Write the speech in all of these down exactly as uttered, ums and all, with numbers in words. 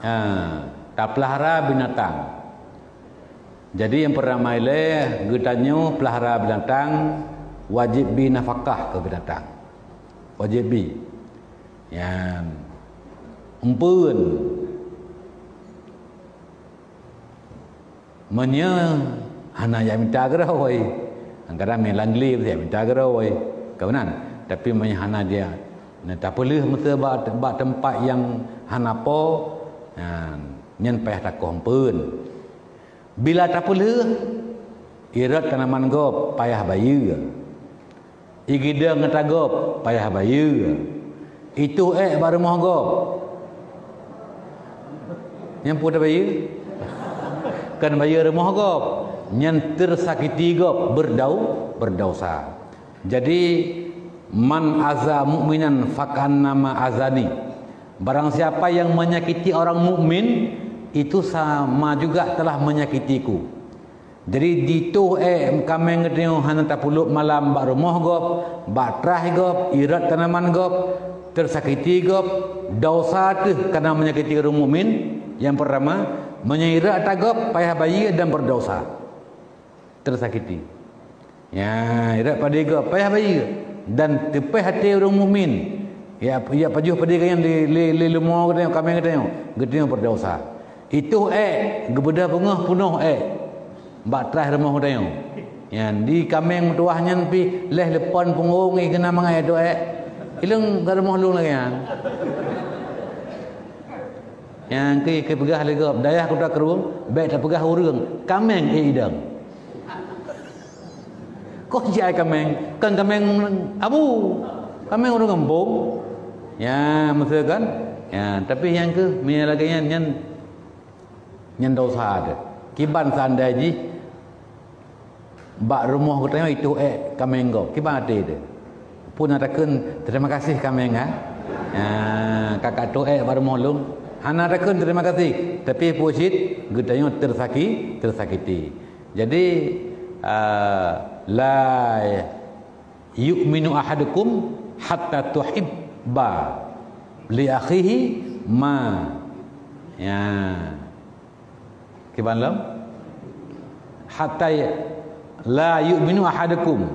Ha, tapeulahara binatang. Jadi nyang peurtama ilée geutanyoe peulahara binatang, wajéb bri nafakah keu binatang. Wajéb bri. Nyan. Empeuen. Meunyoe hana jak mita keudroe, kadang-kadang meulang glé jak mita keudroe, ka meunan. Tapi meunyoe hana jak, na tapeuleueh meuseu bak, bak teumpat nyang hana po, nyan, nyan payah takoh empeuen. Bila tapeuleueh, irot tanaman gob payah bayeue. Igidong ata gob payah bayeue. Ituh ék bak rumoh gob. Nyan peue tabayeue? Kan bayeue rumoh gob. Nyan teusakiti gob, beurdau-, beurdausa. Jadi, "Man aza mu'minan faka'annama azani." Barang siapa yang menyakiti orang mukmin, itu sama juga telah menyakitiku. Jadi, ditoh ék kaméng geutanyoe hana tapeuleub malam bak rumoh gob, bak traih gob, irot tanaman gob, teusakiti gob, dausa teuh kareuna menyakiti ureuëng mukmin. Nyang peurtama, meunyoe irot ata gob payah bayeue dan beurdausa. Teusakiti. Ya, irot padé gob payah bayeue dan teupéh até ureuëng mukmin. Ya, ya pajoh padé gobnyan lé, lé, lé rumoh geutanyoe, kaméng geutanyoe, geutanyoe beurdausa. Itoh ék, geubeudôh beungoh peunoh ék bak traih rumoh geutanyoe. Nyan, di kaméng meutuwah nyan pih lheueh leupon punggong, i keunan mangat itoh ék. Ilong ka rumoh lôn lagée nyan. Nyang keu, keu peugah lé gob, dayah Kuta Krueng, bék tapeugah ureuëng, kaméng ék idong. Kok jai kaméng? Kan kaméng abu. Kaméng ureuëng gampông. Ya, maksud kan? Ya, tapi nyang keu, meunyoe lagée nyan, nyan, nyan dosa teuh. Kiban seandai jih bak rumoh geutanyoe itoh ék kaméng gob. Kiban até teuh. Pun na takheun, "Terima kasih kaméng, ha." Ya, kakak toh ék bak rumoh lôn. Hana takheun terima kasih, tapi peue cit geutanyoe teusaki-, teusakiti. Jadi, ah, la yu'minu ahadukum hatta tuhibba li akhihi ma. Ya. Kiban lom? Hatta ya-, la yu'minu ahadukum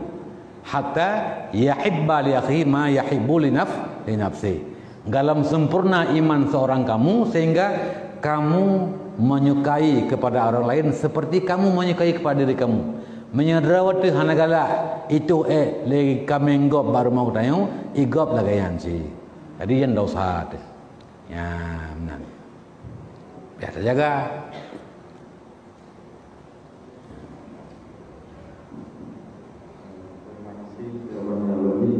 hatta yahibba li akhihi ma yahibbu li naf-, li nafsi. Galom sempurna iman seorang kamu sehingga kamu menyukai kepada orang lain seperti kamu menyukai kepada diri kamu. Meunyoe droe teuh hana galak, itoh ék lé kaméng gob bak rumoh geutanyoe, i gob lagée nyan cit. Jadi nyan dosa teuh. Ya, meunan. Payah tajaga. Terima kasih, Abang Abadi.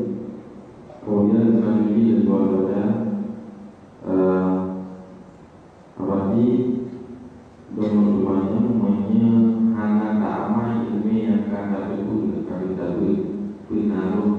Kemudian selanjutnya dari Abang Abadi, eh, Abadi, dong lom teumanyong, meunyoe hana taamai ileumèe nyang ka tateupeue, ka geuteupeue, peue na lom